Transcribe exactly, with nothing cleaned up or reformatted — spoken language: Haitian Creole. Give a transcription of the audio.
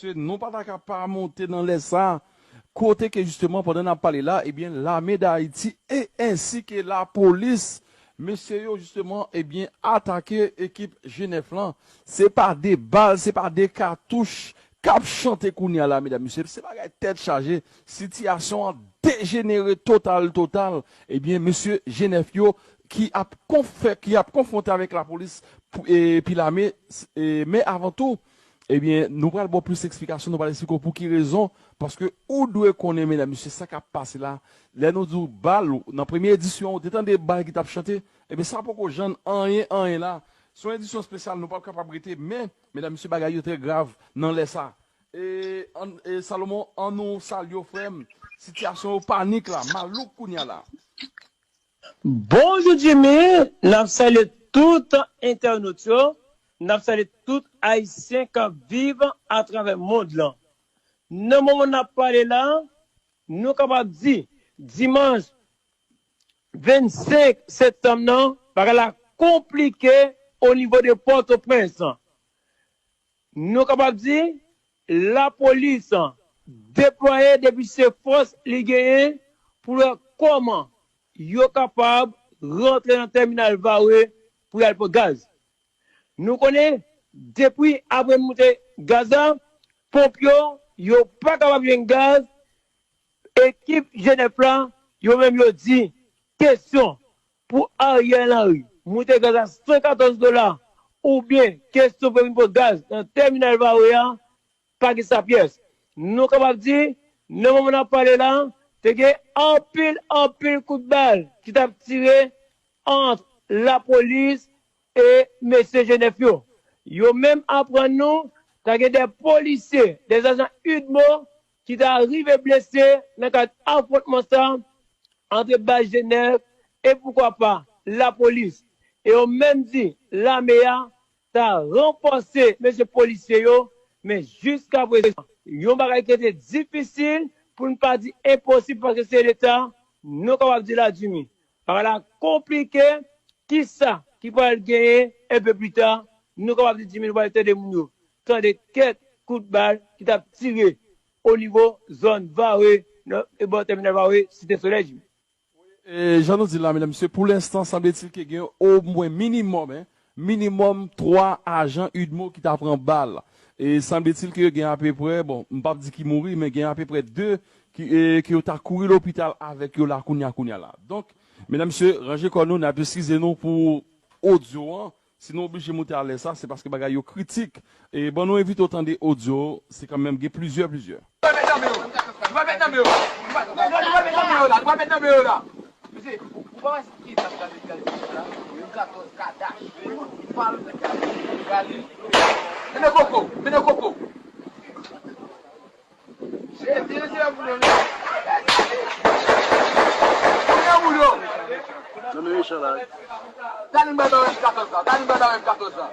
Mesye, nou pa ta ka pa monte nan lè sa, kote ke jisteman, pandan n ap pale la, ebyen, lame d Ayiti e ensi ke lapolis, mesye yo, jisteman, ebyen, atake ekip G nèf lan. Se pa de bal, se pa de katouch k ap chante kounye a la, medam, mesye. Se bagay tèt chaje. Sitiyasyon an dejenere total, total. Ebyen, mesye G nèf yo ki ap konfè, ki ap konfwonte avèk lapolis pou, epi lame, e, men avan tou, ebyen, nou pral ba w plis eksplikasyon, nou pral eksplike w pou ki rezon, paske ou dwe konnen, medam, mesye, sa k ap pase la. Lè nou di w bal, nan premye edisyon, ou te tande bal ki t ap chante, ebyen, sa poko janm anyen, anyen la. Se yon edisyon espesyal, nou p ap kapab rete, men, medam, mesye, bagay yo trè grav nan lè sa. E, an, e, Salomon, an nou salye w, frè m. Sitiyasyon yo panik la, malouk kounye a la. Bonjou, Jimmy. N ap salye tout entènot yo. N ap salye tout Ayisyen k ap viv atravè mond lan. Nan moman n ap pale la, nou kapab di, dimanch vennsenk septanm nan, bagay la konplike o nivo de Pòtoprens. Nou kapab di, lapolis deplwaye depi se fòs li genyen pou wè kòman yo kapab rantre nan tèminal Vare pou y al pran gaz. Nou konnen, depi apre moute gaz la, ponp yo, yo pa kapab jwenn gaz, ekip G nèf la, yo menm yo di, kesyon pou Ariel Henry moute gaz a san katòz dola, oubyen kesyon pou vin pran gaz nan tèminal Vare a, pa gen sa pyès. Nou kapab di, nan moman n ap pale la, te gen anpil, anpil kout bal ki t ap tire ant lapolis e mesye G nèf yo. Yo menm aprann nou, ta gen de polisye, de ajan UDMO ki ta rive blese nan kad afwontman sa ant baz G nèf e poukwa pa lapolis. E yo menm di lame a ta ranfòse mesye polisye yo, men jiska prezan, yon bagay ki rete difisil, pou n pa di enposib, paske se Leta, nou kapab di la, Jimmy. Bagay la konplike, kisa ki pral genyen enpe pli ta, nou kapab di, Jimmy, nou pral tande moun yo tande kèk kout bal ki t ap tire o nivo zòn Vare, nan, e bò tèminal Vare, Site Solèy, Jimmy. E, jan nou di la, medam, mesye, pou lenstan, sanbletil ke gen omwen minimòm, en, minimòm twa ajan UDMO ki ta pran bal. E sanbletil ke gen apeprè, bon, m p ap di ki mouri, men gen apeprè de ki, e, ke yo ta kouri lopital avèk yo la kounye a, kounye a la. Donk, medam, mesye, ranje kò nou, n ap eskize nou pou odyo an. Si nou oblije moute alè sa, se paske bagay yo kritik. E ban nou envite w tande odyo, se kanmenm gen plizyè, plizyè. Nou pral met nan men yo. Nou pral met nan men yo. Nou pral met nan men yo la. Nou pral met nan men yo la. Mesye, ou pa wè ki sa m gade, gade sa la? Yon katòz Kadash. Yon pal Galil. Mennen koko, mennen koko. Nan men mechan la. Dani bay ba M katòz la. Dani bay ba M katòz la.